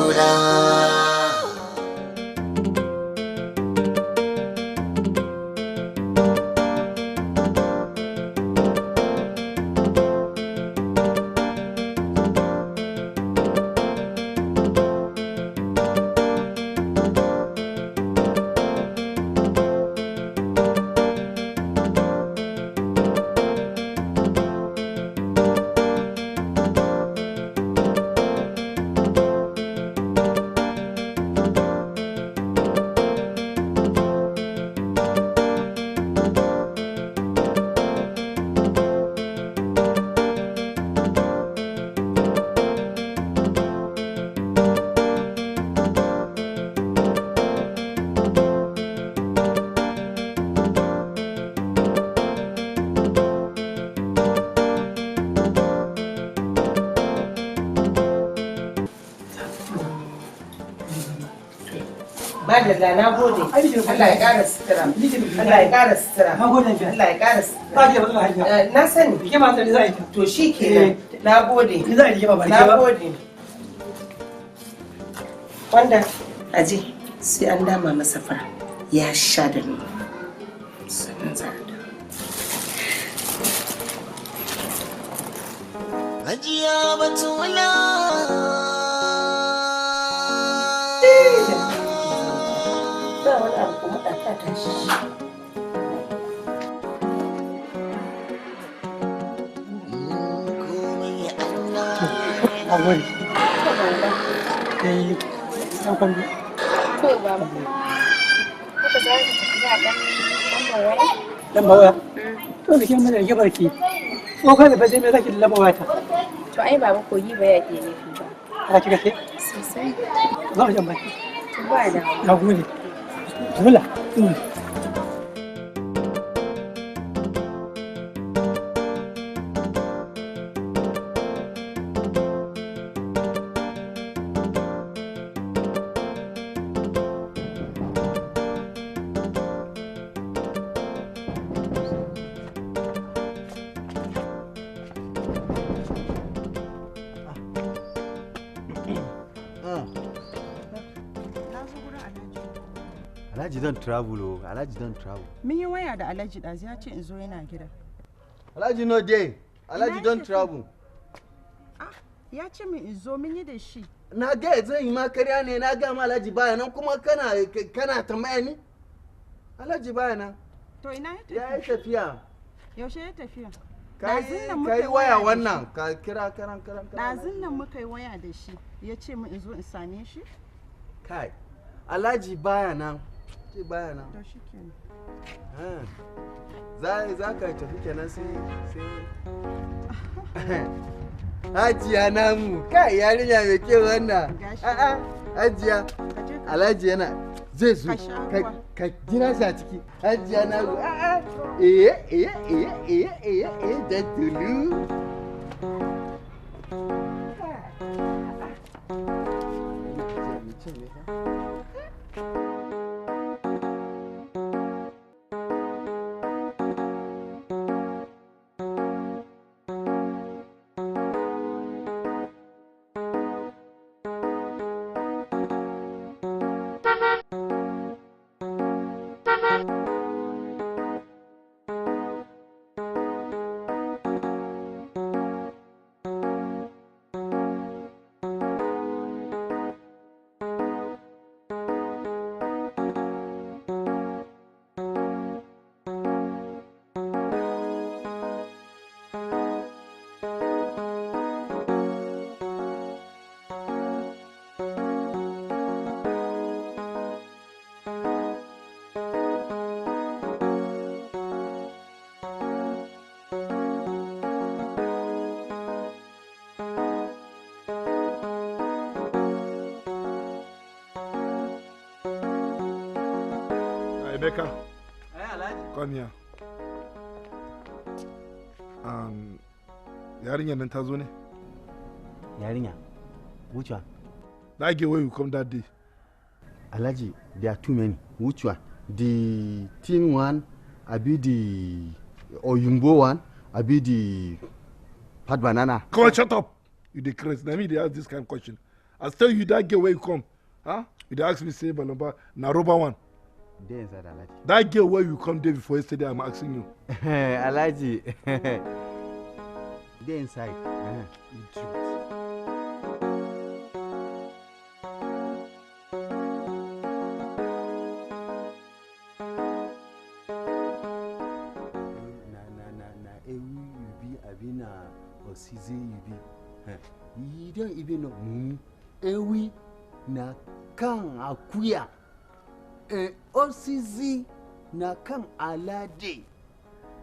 Batula. Madalla, na gode. Allah ya ƙara sutura. Allah ya ƙara sutura. Allah ya ƙara sutura. Ba ki da matsala, hajiya. Na sani. Rigima ta za a yi ta. To shi kenan. Na gode. Ni za a yi rigima ba Na ba. gode. Wanda aje sai an dama masa fara ya sha da nono. Sannan za a dawo. Hajiya Batula. Ba wani abu kuma ɗaka tashi. Komai Allah. Na gode. Eh, ɗan kwambi. To baba. Haka za ka tafi za a ɗan lambar waya? Lamba waya. To da ke mana rigimar ki. Tsoka da ba zai mai zaki da lamba waya ta. To ai baba kogi ba ya ke nufi ba. Haka kika ce? Sosai. Za mu jan baki. To ba damuwa. Na gode. Bismillah. Alhaji don travel oh. Alhaji don travel. Mun yi waya da Alhaji ɗazu, ya ce in zo, yana gida. Alhaji no dey. Alhaji Ina don yake? travel. Ya ce min in zo, mun yi da shi. Na ga zan yi ma karya ne, na ga ma Alhaji baya nan, kuma kana tambaya ni? Alhaji baya nan. To ina ya Ya yi tafi? tafiya. Yaushe ya tafiya? Kai Ɗazun nan muka kai yi waya waya da wannan ka kira karan karan karan. Ɗazun nan muka yi waya da shi, ya ce min in zo in same shi. Kai. Alhaji baya nan. Ce baya nan. To shi kenan. Ah. Za ka tafi kenan, sai Hajiya namu, kai, yarinya mai kyau wannan. Gashi. A'a, Hajiya. Ka je ka Alhaji yana zai zo. Ka sha Ka ruwa. Ka jira shi a ciki. Hajiya namu. A'a. Eh eh eh eh eh eh, da tulu. Mutum ne fa. Emeka, Eh, Alhaji. Come here. Yarinyar nan ta zo ne? Yarinya. Which one? That girl wey you come that day. Alhaji, there are too many. Which one? The thin one, abi the Oyumbo one, abi the fat banana? Come on, shut up. You dey craze. Na me dey ask this kind of question. I tell you that girl where you come. Huh? You dey ask me say Balamba na rubber one. Dey inside, Alhaji. That girl where you come day before yesterday, I'm asking you. Alhaji. Dey inside. Idiot. Na ewu you be abi na osize you be. You don't even know. Mumu. Ewi na kan akuya. Osizi na kan alade.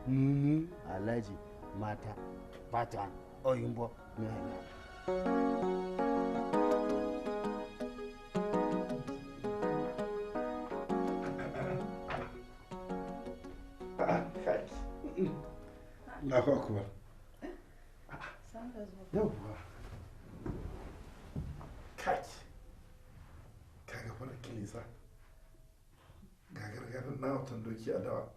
Mumu Alhaji mata bata oyinbo. Allahu akbar. Yawwa. Kai. Kaga fara kilisa. Ga gargarin na watan doki a dawa.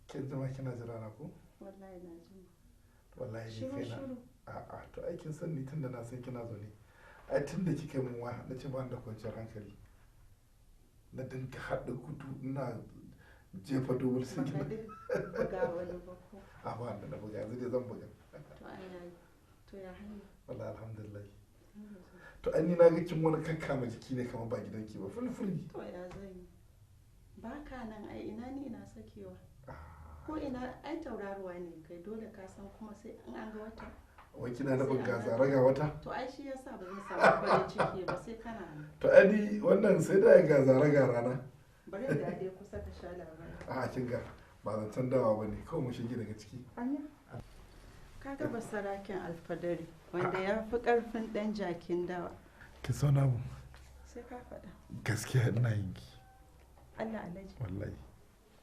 Kin zama kina jira na ko? Wallahi na jima. Wallahi ni Shiru, kaina. shiru. A'a, to ai kin san ni tunda na san kina zaune. Ai tunda kika yi mun wa na ce ba ni da kwanciyar hankali. Na dinga haɗa gudu ina jefa dogon Baka sigina. dai buga wani ba ko? A ba da na buga yanzu dai zan buga. To ai yayi. To ya hanya. Wallahi alhamdulillah. To ai ni na ga kin wani kakkama jiki ne kamar ba gidanki ba fulfuli. To ya zan yi. Ba ka nan ai ina ni ina sakewa. Ko ina ai tauraruwa ne kai dole ka san kuma sai in an ga wata. Wai kina nufin ga zara ga wata? To ai shi yasa ba zan samu farin ciki ba sai kana nan. To ai ni wannan sai da ga zara ga rana. Bari da dai kusa ka sha labari. A'a kin ga ba zancen dawa ba ne kawai mu shige daga ciki. Anya. Ka ga basaraken alfadari wanda ya fi karfin dan jakin dawa. Ki so na mu Sai ka faɗa. gaskiya ina yin ki Allah Alhaji. wallahi.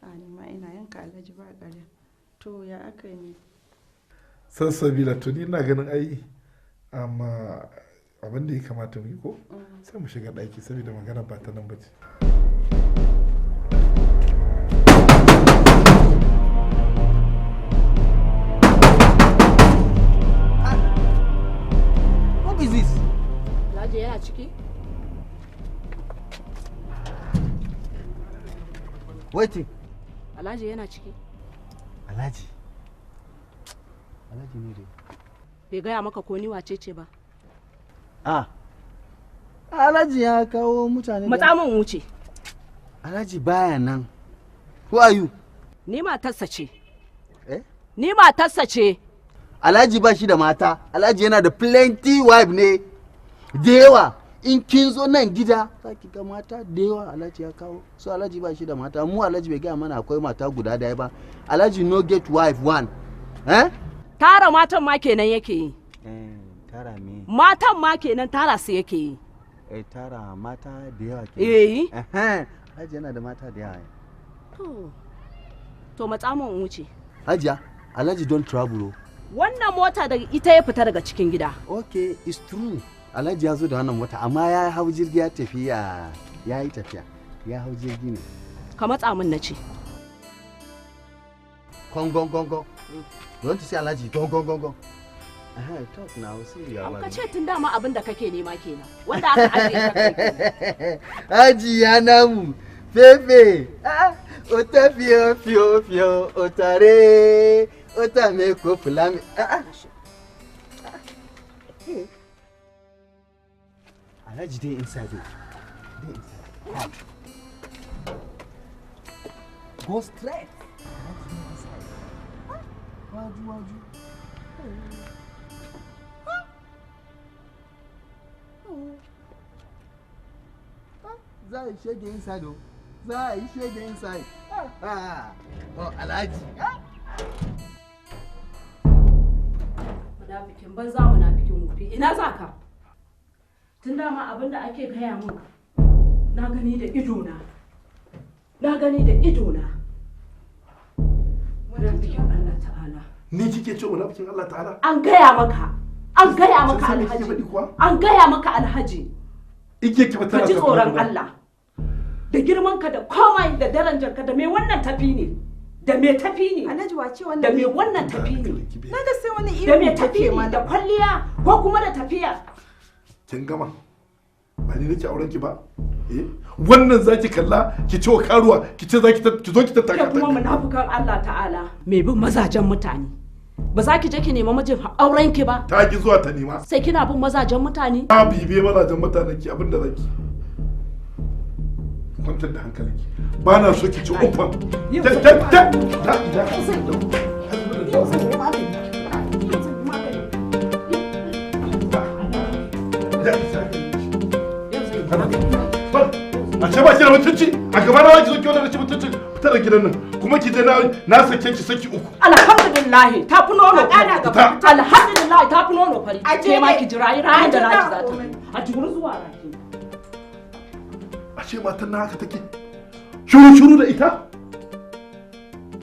A ni ma ina yanka Alhaji ba ƙarya. To ya aka yi ne? Sassabila to ni ina ganin ai amma abin da ya kamata mu yi ko sai mu shiga ɗaki saboda magana ba ta nan ba ce. What is this? Alhaji yana ciki? Waiting. Alhaji yana ciki. Alhaji. Alhaji ne dai. Bai gaya maka ko ni wace ce ba. Ah. Alhaji ya kawo mutane. Matsa min wuce. Alhaji baya nan. Who are you? Ni matarsa ce. Eh? Ni matarsa ce. Alhaji ba shi da mata. Alhaji yana da plenty wife ne. Da yawa. In kin zo nan gida za ki ga mata da yawa Alhaji ya kawo. So Alhaji ba shi da mata. Mu Alhaji bai gaya mana akwai mata guda daya ba. Alhaji no get wife one. Eh? Tara matan ma kenan yake yi. Eh, tara me? Matan ma kenan tara su yake yi. Eh, tara mata da yawa Eh. kenan. Alhaji yana da mata da yawa. To. To matsa min wuce. Hajiya, Alhaji don travel. Oh. Wannan mota daga ita ya fita daga cikin gida. Okay, it's true. Alhaji ya zo da wannan mota amma ya hau jirgi ya tafi ya ya yi tafiya. Ya hau jirgi ne. Ka matsa min na ce. Gong gong gong gong. You want to see Alhaji? Gong gong gong gong. Talk now. See you. Ka ce tun dama abin da kake nema kenan. Wanda aka ajiye ka kai kenan. Hajiya namu. Fefe. Ah, ota fiyo fiyo fiyo otare. Ota me ko fulami. Ah, ah. Alhaji dey inside o. Dey inside. Go straight. Alhaji dey inside. Ah, Waju waju. Za a yi shege inside o. Za a yi shege inside. Ah, oh Alhaji. Ah. Munafikin banza munafikin wofi ina za ka? Tun dama abin da ake gaya min na gani da idona. Na gani da idona. Munafikin Allah ta'ala. Ni kike ce munafikin Allah ta'ala? An gaya maka. An gaya maka Kin san me kike Alhaji. faɗi kuwa? An gaya maka Alhaji. Igiyar ki ba Ka tana ji tafiya tsoron guda. Allah. Da girman ka da komai da darajar ka da me wannan tafi ne. Da me tafi ne? Alhaji, wace wannan? Da me wannan tafi ne? Na ga sai wani Da me ihu tafi take ne? mana. Da kwalliya ko kuma da tafiya? Kin gama? Ba ni nake auren ki ba. Eh, wannan zaki kalla ki ce wa karuwa, ki ce zaki ki zo ki tattaka. Ke kuma munafukan Allah ta'ala mai bin mazajen mutane. Ba za ki je ki nemi mijin auren ki ba. Ta ki zuwa ta nema. Sai kina bin mazajen mutane. Ta bibiye mazajen mutanen ki, abinda zaki. Kwantar da hankalinki. Ba na so ki ci uffan. Yau Ta zan ta yi ta ta. Yau zan yi magani. Yau zan yi magani. Yau zan yi magani. A ce ba ki da mutunci a gaba na, ki zo ki wannan rashin mutunci, fita da gidan nan kuma ki je na sake ki saki uku. Alhamdulillah, ta fi nono Ka ƙara fari. gaba. Alhamdulillah, ta fi nono fari. A je Ke ma dai. ki jira ranar da A je naki ba za ta. komai. A juri zuwa raki. A ce matan na haka take shuru shuru da ita.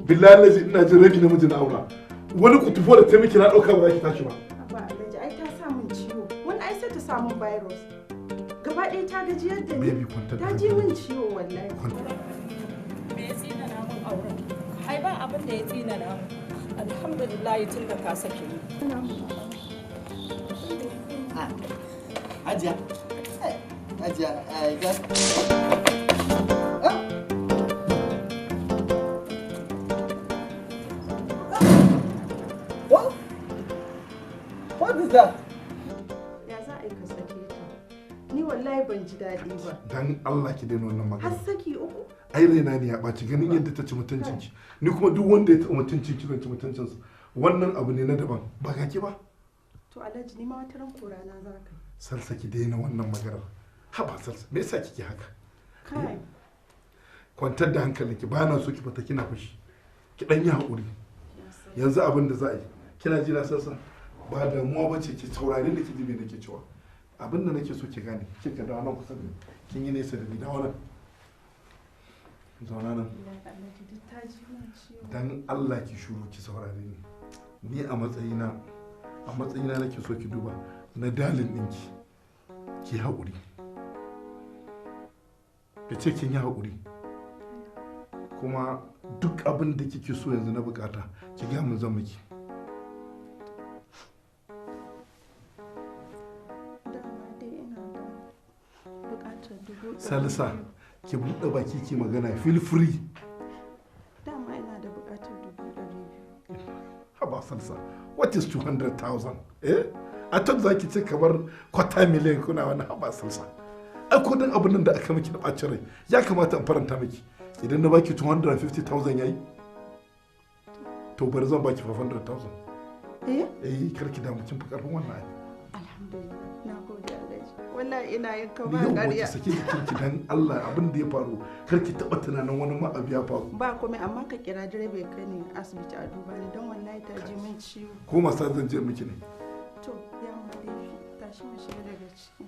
Billahi lazi, ina jin rabi namiji na aura wani kutufo da ta miki, na dauka ba za ki tashi ba. Ba Alhaji, ai ta sa min ciwo. Wani ai sai ta sa min virus. Gaba ɗaya ta gajiyar da ni. Baby, kwantar da Ta ji hankali. min ciwo wallahi. Me ya tsina na mun auren? Ai ba abin da ya tsina na mun. Alhamdulillah, tun da ka sake ni. Hajiya. Hajiya, ga. What? What is that? Ya za a yi ka sake ta? Ni wallahi ban ji daɗi ba. Dan Allah ki daina wannan Har magana. saki uku? Ai raina ne ya ɓaci ganin yadda ta ci mutuncin ki. Ni kuma duk wanda ya taɓa mutuncin ki, zan ci mutuncinsa. Wannan abu ne na daban, ba ga ki ba. To Alhaji, ni ma wata ran kora na za ka yi. Salsa, ki daina wannan maganar. Haba Salsa, me yasa kike haka? Kai. Kwantar da hankalinki, ba na so ki fita kina fushi. Ki dan yi haƙuri. Yanzu abin da za a yi, kina ji na Salsa, ba damuwa ba ce, ki saurare da ki ji me nake cewa. Abin da nake so ki gane, kika dawo nan kusa da ni. Kin yi nesa da ni, dawo nan, zauna nan. Wallahi Alhaji, duk ta ji min ciwo. Dan Allah ki shuru ki saurare ni. Ni a matsayina nake so ki duba na darling ɗinki, ki haƙuri, ki ce kin yi haƙuri, kuma duk abin da kike so yanzu na bukata, ki gaya mun, zan miki. Dama dai ina da buƙatar 200,000. Salsa, ki buɗe baki ki magana, feel free. Dama ina da buƙatar 200,000. Haba Salsa, what is 200,000? Eh, a thought za ki ce kamar quarter million kuna wani. Haba Salsa, ai ko dan abin nan da aka miki na ɓacin rai, ya kamata in faranta miki. Idan na baki 250,000 yayi? To bari zan baki 500,000. Eh? Eh, kar ki damu, kin fi karfin wannan ai. Alhamdulillah. Na gode Alhaji. Wallahi ina yin ka Ni ba yau wace ƙarya. sake jikinki dan Allah, abin da ya faru kar ki taɓa tunanin wani ma abu ya faru. Ba komai, amma ka kira direba ya kai ni asibiti a duba ni, don wallahi ta ji min ciwo. Ko masa zan je miki ne. To ya ma laifi. Tashi mu shiga daga ciki.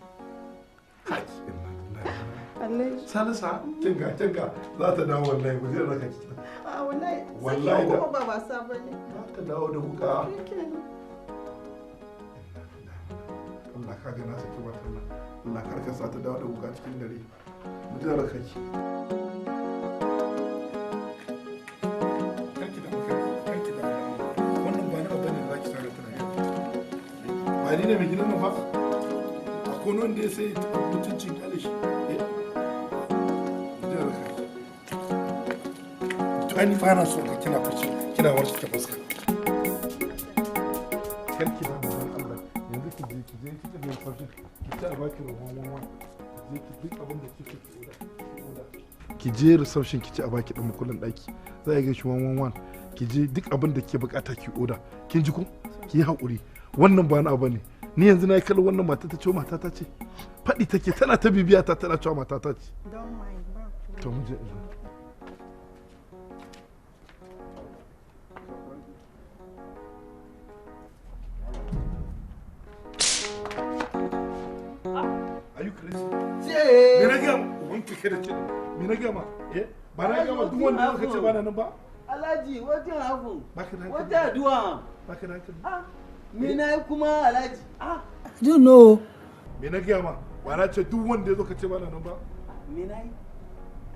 Haki, inna lillahi. Alhaji. Salsa, kinga kinga za ta dawo wallahi, ku je raka ki. A wallahi. Wallahi Saki da- uku ba wasa bane. Za ta dawo da wuka. Shikenan. Allah ka ga na saki matan nan. Allah kar ka sa ta dawo da wuka cikin dare. Mu je raka ki. Karki da karki da wannan ba na abu ne da zaki sare tunani. Ba ni ne mai gidan nan ba. Akwai wani wanda ya sai mutuncin kyale shi. Eh? Mu je raka ki. To ai ni ba na so ga kina fushi, kina warke fuska. Karki da mu, dan Allah. Yanzu ki je ki tafi farki, ki ci a baki ruwan wanwa, ki je ki duk abin da kike ki oda, ki oda. Ki je reception ki ci a baki dan makullin daki, za a ga shi 111. Ki je duk abin da kike bukata ki oda. Kin ji ko? Ki yi hakuri, wannan ba na abu ne. Ni yanzu na yi kallon wannan mata ta ce mata ta ce faɗi take, tana ta bibiya ta, tana cewa mata ta ce. Don't mind, ba komai. To mu je. Are you crazy? Me na gaya ma? Ubanka kai da ce. Me na gaya ma? Eh? Ba na gaya ma duk wanda aka ce ba na nan ba? Alhaji, wetin happen? Baka da hankali. What I do am? Baka da hankali. Ah, me na yi kuma Alhaji? Ah, I don't know. Me na gaya ma? Ba na ce duk wanda ya zo ka ce ba na nan ba? Me na yi?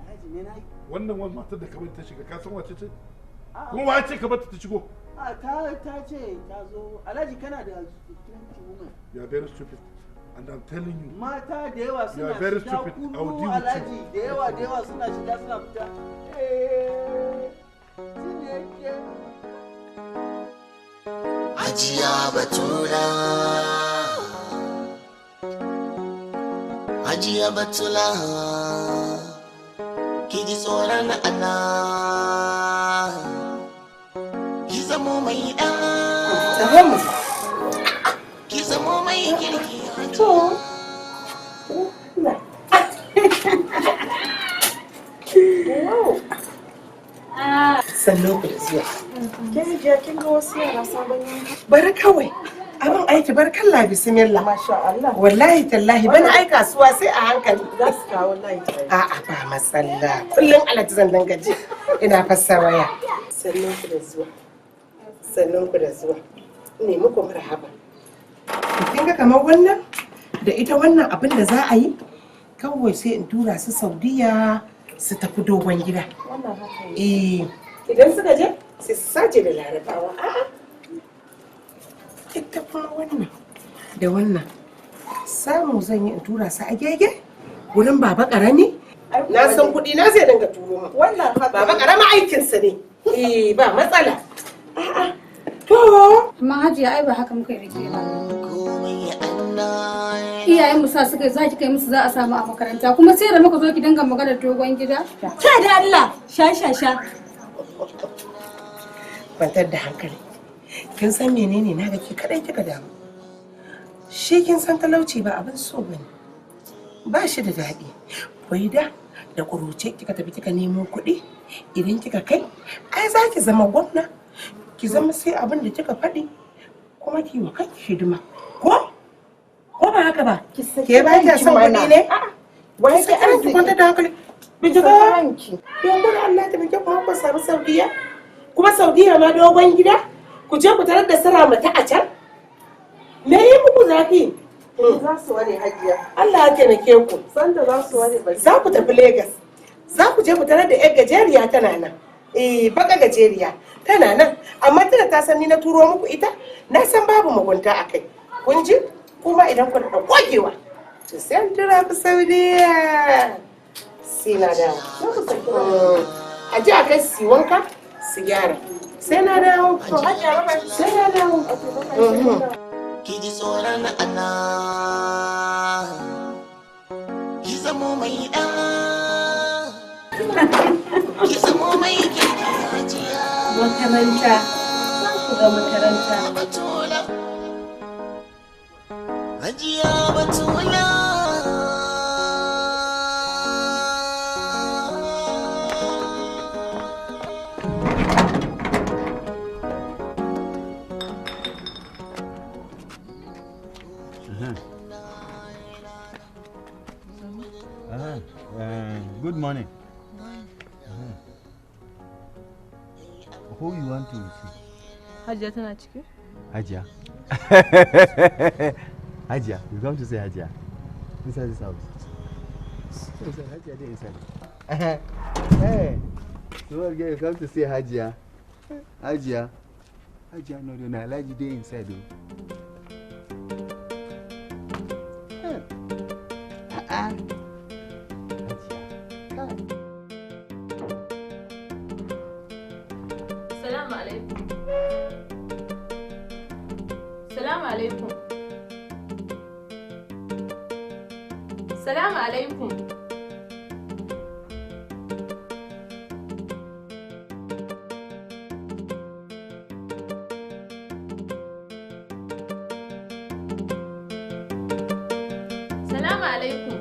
Alhaji, me na yi? Wannan wani matar da kamar ta shiga, ka san wace ce? Kuma wa ce ka bata ta shigo? A ta ce ta zo. Alhaji kana da 20 women. You are very stupid. And I'm telling you. Mata da yawa suna shiga kulu Alhaji da yawa suna shiga suna fita. Eh. Chineke. Hajiya Batula. Hajiya Batula. Ki ji tsoron Allah. Ki zamo mai ɗa. Ki zamo mai kirki. To. Sannan ku da zuwa. Ke kin ga wasu yara sabon yanka? Bari kawai. Abin aiki barkalla bismillah. Masha Allah. Wallahi tallahi bana ai kasuwa sai a hankali. Za su kawo light. A'a ba matsala. Kullum alhaji zan dangaji. Ina fassa waya. Sannan ku da zuwa. Sannan ku da zuwa. Ne muku marhaba. Kin ga kamar wannan da ita wannan abin da za a yi kawai sai in tura su Saudiya su tafi dogon gida. Wannan haka ne. Eh idan suka je sai su saje da Larabawa. A'a. Ita kuma wannan da wannan samu zan yi in tura su a gege wurin baba karami. Na san kuɗi na zai dinga turo min. Wannan haka. Baba karami aikinsa ne. Eh ba matsala. A'a. To. Amma Hajiya ai ba haka muka yi da ke ba. Iyayen mu sa suka za ki kai musu za a samu a makaranta kuma sai da muka zo ki dinga magana dogon gida. Ke da Allah sha sha sha. Kwantar da hankali. Kin san menene na ga ke kadai kika damu. Shi kin san talauci ba abin so bane. Ba shi da daɗi. Wai da da ƙuruce kika tafi kika nemo kuɗi idan kika kai ai za ki zama gwamna. Ki zama sai abin da kika faɗi kuma ki wa kanki hidima. Ko? Ko ba haka ba? Ke ba kya son kuɗi ne? Wai ki arziki kwantar da hankali. Bincika ranki. Don gudu Allah ta bincike kuma ku samu Saudiya. Kuma Saudiya ma dogon gida. Ku je ku tarar da sira mata a can. Me yi muku zafi? Za su ware Hajiya. Allah ya taimake ku. Sanda za su ware bari. Za ku tafi Legas. Za ku je ku tarar da 'yar gajeriya tana nan. Eh baka gajeriya tana nan. Amma tana ta san ni na turo muku ita, na san babu mugunta a kai. Kun ji? Kuma idan ku da gogewa. To sai an tura ku Saudiya. Sai na dawo. A ji a kai su wanka su gyara. Sai na dawo. Sai na dawo. Ki ji tsoron Allah. Ki zamo mai ɗa. Ki zamo mai kirki Hajiya. Makaranta. Za ku ga makaranta. Batula. Hajiya Batula. Good morning. Who you want to see? Hajiya tana ciki? Hajiya. Hajiya, you come to say Hajiya. Inside this house. Inside Hajiya, dey inside. Hey, so again, you come to say Hajiya. Hajiya. Hajiya, no, no, Alhaji dey inside. Oh. Hey. Salamu alaikum. Salamu alaikum. Salamu alaikum. Salamu alaikum.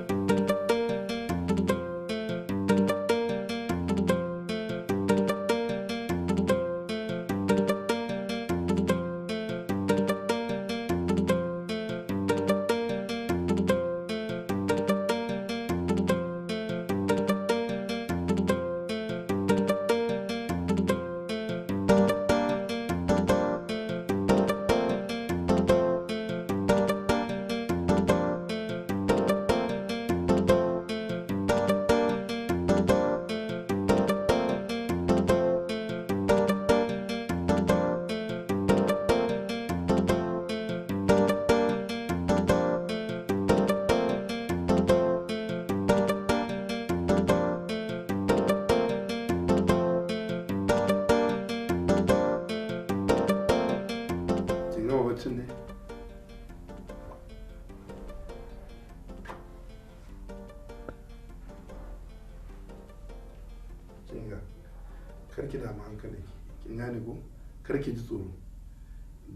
Kar ki damu hankalinki. Kin gane ko? Kar ki ji tsoro.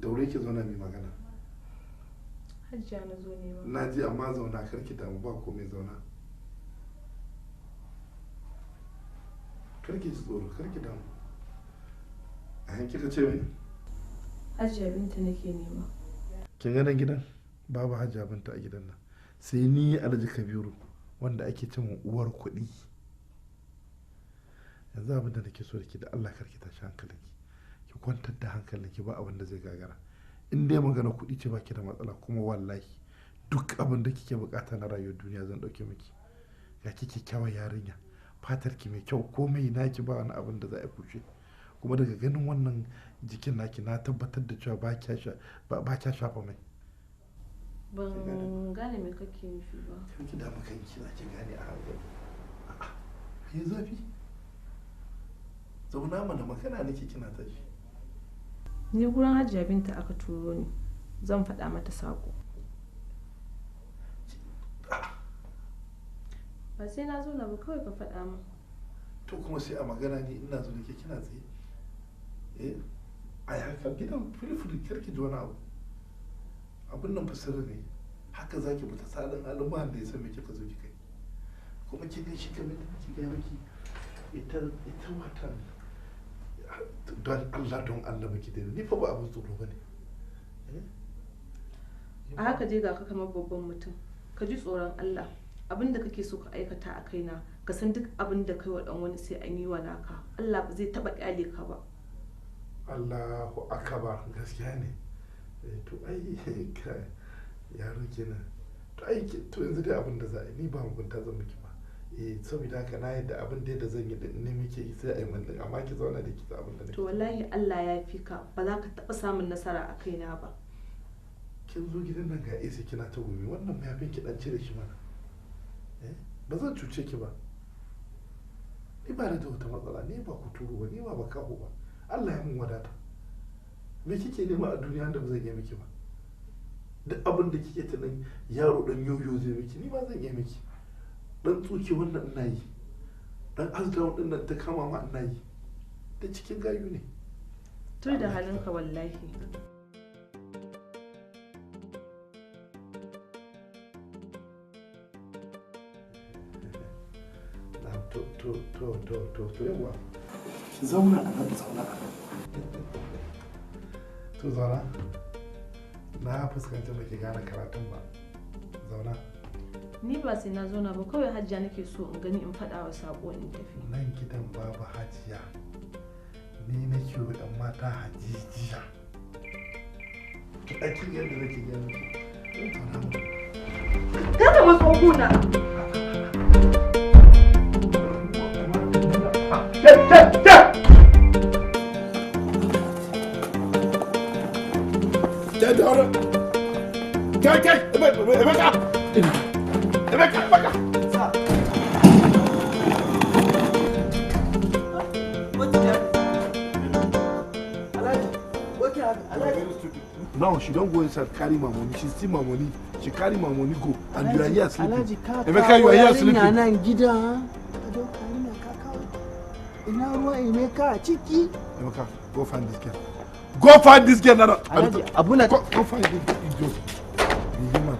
Daure ki zauna mai magana. Hajiya na zo nema. Na ji amma zauna kar ki damu ba komai zauna. Kar ki ji tsoro kar ki damu. A hanki ka ce me? Hajiya Binta nake nema. Kin ga nan gidan? Babu Hajiya Binta a gidan nan. Sai ni Alhaji Kabiru wanda ake cin uwar kuɗi. Yanzu abin da nake so da ke da Allah kar ki tashi hankalinki. Ki kwantar da hankalinki ba abin da zai gagara. In dai magana kuɗi ce baki da matsala kuma wallahi duk abin da kike bukata na rayuwar duniya zan ɗauke miki. Ga ki kyakkyawar yarinya, fatar ki mai kyau komai naki ba wani abin da za a kushe. Kuma daga ganin wannan jikin naki na tabbatar da cewa ba kya shafa mai. Ban gane me kake nufi ba. Kar ki damu kanki za ki gane a hankali. A'a, me zafi? Zauna mana magana nake kina tashi. Ni gurin Hajiya Binta aka turo ni. Zan faɗa mata saƙo. Ba sai na zauna ba kawai ka faɗa min. To kuma sai a magana ni ina zo nake kina tsaye. Eh, ai haka gidan filifili karki ji wani abu. Abin nan fasira ne. Haka zaki fita salin halin ba da ya san me kika zo kika yi. Kuma kin ga shi kamar da nake gaya miki ita watan don Allah don Allah baki daina ni fa ba abin tsoro bane. A haka dai ga ka kamar babban mutum. Ka ji tsoron Allah. Abin da kake so ka aikata a kaina ka san duk abin da kai wa dan wani sai an yi wa naka. Allah ba zai taba kyale ka ba. Allahu akbar gaskiya ne. To ai yaro kenan. To ai to yanzu dai abin da za a yi ni ba mugunta zan miki ba. Eh saboda haka na yadda abin da zan yi din ne muke yi sai a yi min din amma ki zauna da ki ta abin da nake. To wallahi Allah ya fi ka ba za ka taba samun nasara a kaina ba. Kin zo gidan nan ga AC kina ta gumi wannan mayafin ki dan cire shi mana. Eh ba zan cuce ki ba. Ni ba da wata matsala ni ba kuturu ba ni ba bakaho ba. Allah ya mun wadata. Me kike nema a duniya da ba zan iya miki ba? Duk abin da kike tunan yaro dan yoyo zai miki ni ba zan iya miki. Dan tsuke wannan ina yi. Dan azdown din nan ta kama ma ina yi. Da cikin gayu ne. Tur da halinka wallahi. Na to to to to to to yawa. Ki zauna a nan zauna a nan. To zauna. Na fuskanci ba ki gane karatun ba. Zauna. Ni ba sai na zauna ba kawai Hajiya nake so in gani in faɗa wa saƙo in tafi. Nan gidan babu Hajiya. Ni nake wa ɗan mata hajijiya. A cikin yadda nake gaya miki. Zauna mu. Kada matso gona. Kai kai Emeka Emeka Emeka. Now she don't go inside carry my money. She steal my money. She carry my money go and you are here sleeping. Emeka, you are here sleeping. Nan gida. Ka dauka yarinya ka kawo. Ina ruwa Emeka a ciki. Emeka, go find this girl. Go find this girl now. Alhaji, abuna go find this idiot. The human.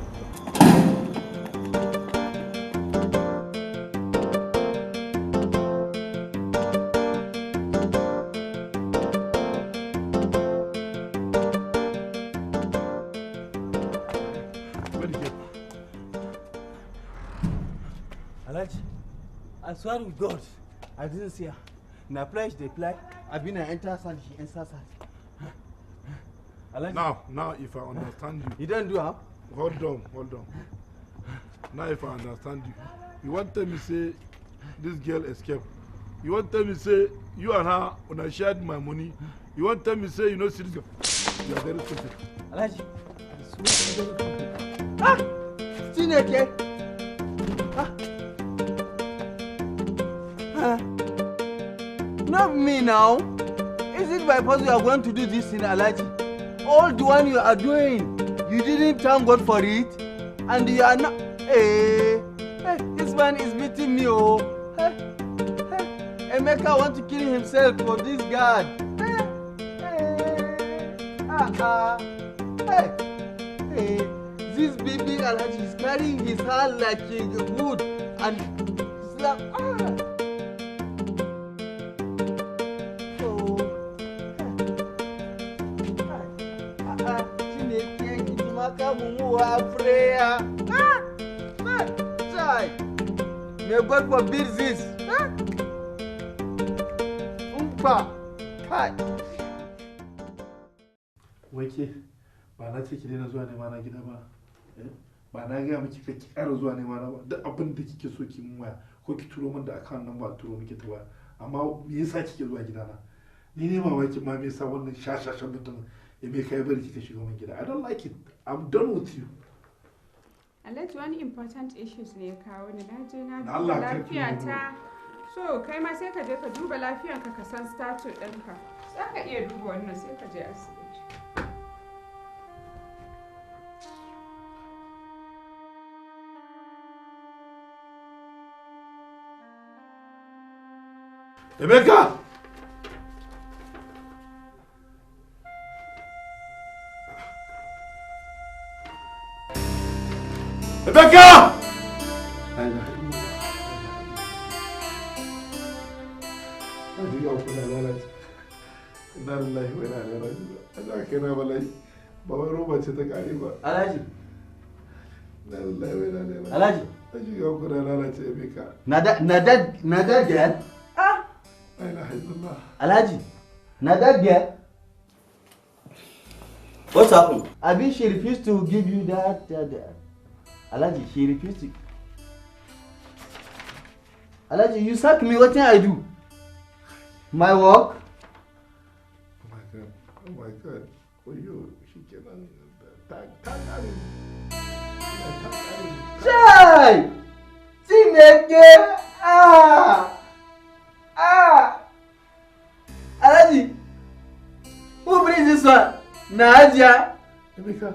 Where the girl? Alhaji, I swear to God, I didn't see her. Na flash dey fly. Abi na enter sand, she enter sand. Alhaji. Now, if I understand you. You don't do am? Hold on, hold on. Now if I understand you, you want tell me say this girl escape. You want tell me say you and her una shared my money. You want tell me say you no see this girl. You are very stupid. Alhaji, I swear to God. Ah! Chineke! Ah! Ah! Not me now. Is it by force you are going to do this in Alhaji? All the one you are doing, you didn't thank God for it, and you are not. Hey, hey, this man is beating me, oh. Hey, hey. Emeka want to kill himself for this guard. Eh, eh, ah, ah. Hey, hey. This baby Alhaji is carrying his hand like a wood and slap. Ah. Oh. Ah, ah. Chineke kijimaka mumuwa prayer. Ah, ah. Chai. May God forbid this. Ah. Umpa. Kai. Wai ke, ba na ce ki daina zuwa nema na gida ba. Eh? Ba na gaya miki ka ki ƙara zuwa nema na ba. Duk abin da kike so ki mun waya ko ki turo min da account number a turo miki ta waya. Amma me yasa kike zuwa gidana? Ni ne mamakin ma me yasa wannan shashashan mutumin ya me kai bari kika shiga min gida. I don't like it. I'm done with you. Alhaji, wani important issues ne ya kawo ni. Na je na Da Allah duba kar ki lafiyata. So kai ma sai ka je ka duba lafiyanka ka san status ɗinka. Za ka iya duba wannan sai ka je asibiti. Emeka! Emeka! La ilaha illallah. Na shiga uku na lalace. Inna lillahi wa inna ilaihi raji'un. Allah kai na bala'i. Ba wai roba ce ta kare ba. Alhaji. Inna lillahi wa inna ilaihi raji'un. Alhaji. Na shiga uku na lalace Emeka. Na that na that na that girl. Ah. La ilaha illallah. Alhaji. Na that girl. What's happened? Abi, she refused to give you that. Alhaji, she refused to. Alhaji, you sack me. What can I do? My work? Oh my God. Oh my God. Oyo, shi kenan ta kare. Ta kare. Chai! Chineke! Ah! Ah! Alhaji! Who brings this one? Nadia! Emeka,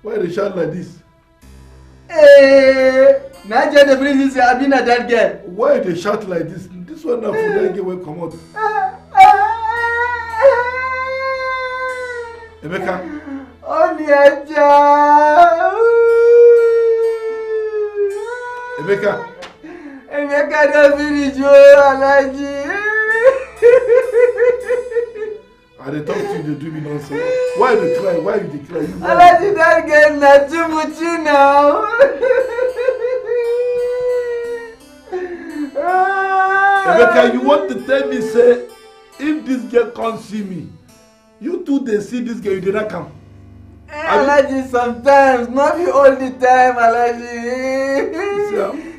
why they shout like this? Hey! Nadia dey bring this one, abi na that girl? Why they shout like this? This one na for that girl wey comot. Emeka. Oniaja! Emeka. Emeka don finish o, Alhaji. I dey talk to you, dey do me nonsense. Why you dey cry? Why you dey cry? You why? Alhaji, that girl na too much now. Emeka, you want to tell me say if this girl come see me, you too dey see this girl, you dey knack am? Alhaji, sometimes, not be all the time, Alhaji.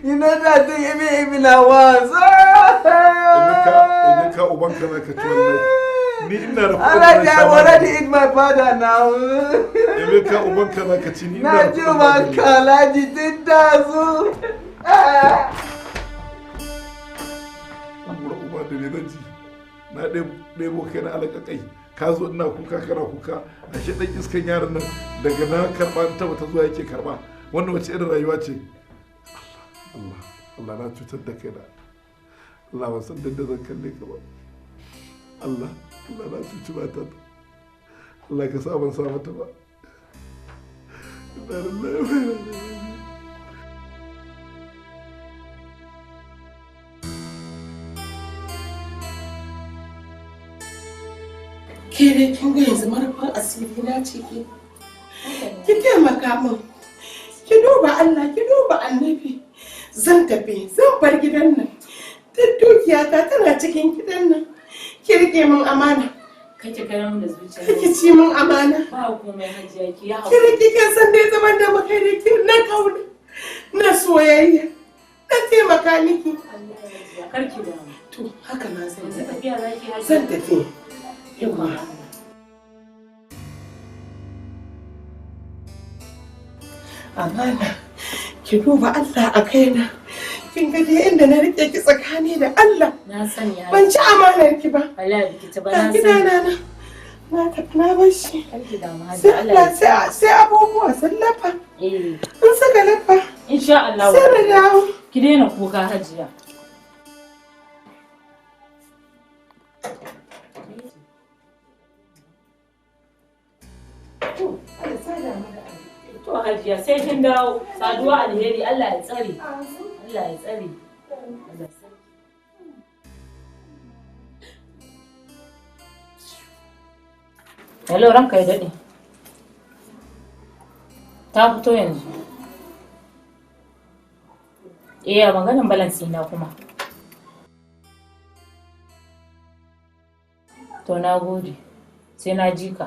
You know that thing, even na once. Emeka, Emeka, ubanka zaka ci wallahi. Ni ina da kuɗin da Alhaji, zan I sha already magani. eat my father now. Emeka, ubanka zaka ci, ni ina Na da ji kuɗin magani. ubanka, Alhaji, tun dazu. Kura uba da me zan ci? Na ɗebo kai na alaƙaƙai. Ka zo ina kuka kana kuka. Ashe ɗan iskan yaron nan daga na karɓa in taba ta zuwa yake karɓa. Wannan wace irin rayuwa ce? Allah, Allah, Allah na cutar da kaina. Allah ban san da zan kalle ka ba. Allah, Allah na cuci matata. Allah ka sa ban sa mata ba. Inna lillahi wa inna ilaihi raji'un. Ke dai kin ga yanzu marufin asiri na ce ke. Ki taimaka min. Ki duba Allah, ki duba Annabi. Zan tafi, zan bar gidan nan. Duk dukiyata tana cikin gidan nan. Ki rike min amana. Kake kare mu da zuciya. Kake ci min amana. Ba komai Hajiya, ki ya Ki rike, kin san dai zaman da muka yi da ke na kauna, na soyayya. Na taimaka miki. Kar ki damu. To haka ma zan Yanzu yi. tafiya zaki Hajiya? Zan tafi. Yawwa. Amana, ki duba Allah a kaina. Kin ga dai inda na rike ki tsakani da Allah. Na sani Hajiya. Ban ci amanar ki ba. Wallahi biki ci ba, Ga na gidana sani. na. Na tafi na bar shi. Kar ki damu Sai Hajiya. Allah sai abubuwa sun lafa. Eh. In suka lafa. Insha Allah. Sai na dawo. Ki daina kuka Hajiya. To, Allah sada mu da alheri. To Hajiya sai kin dawo. Saduwa alheri, Allah ya tsare. Allah ya tsare. Allah ya tsare. Hello, ranka ya daɗe. Ta fito yanzu. Eh, a maganin balance ɗina kuma. To na gode. Sai na ji ka.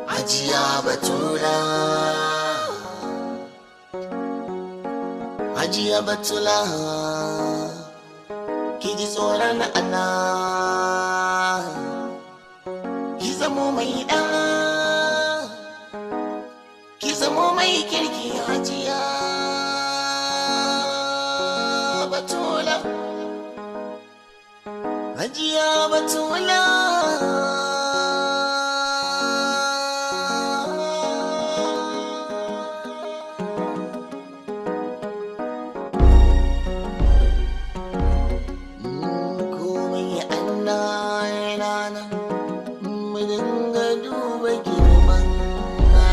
Hajiya Batula. Hajiya Batula. Ki ji tsoron Allah. Ki zamo mai ɗa. Ki zamo mai kirki Hajiya Batula. Hajiya Batula. Komai Allah yana nan, mu dinga duba girman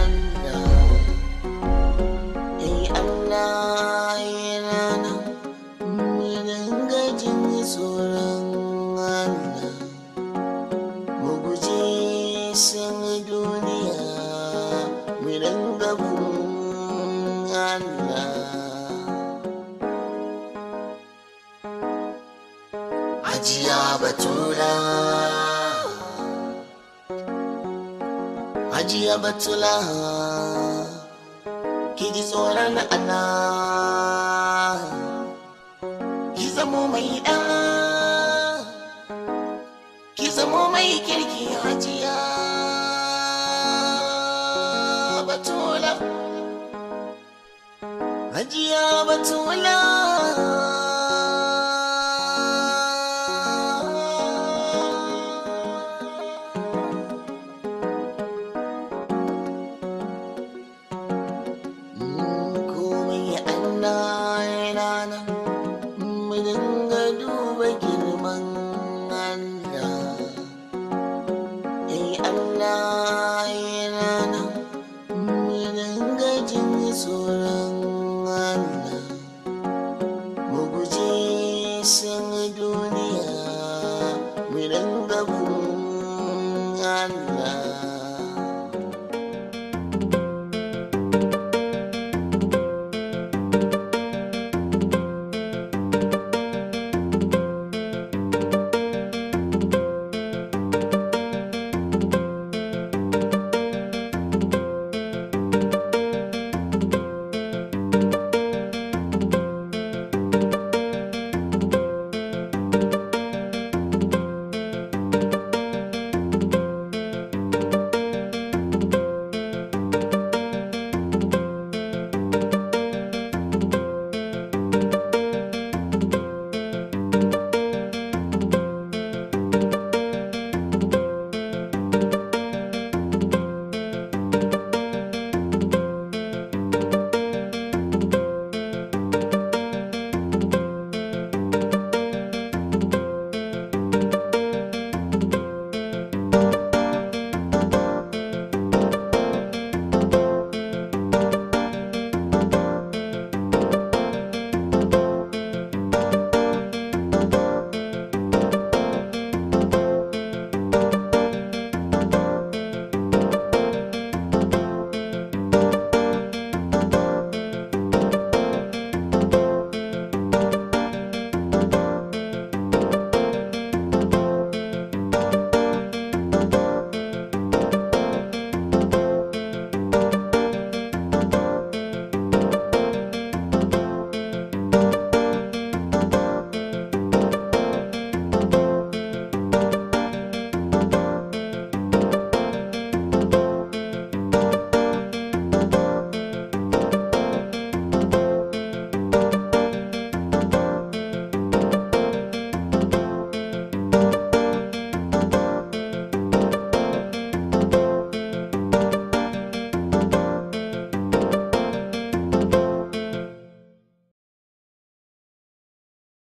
Allah. Eh, Allah yana nan, mu dinga jin tsoron Allah. Mu guji san duniya, mu dinga bin Allah. Hajiya Batula. Hajiya Batula. Ki ji tsoron Allah. Ki zamo mai ɗa. Ki zamo mai kirki Hajiya Batula. Hajiya Batula.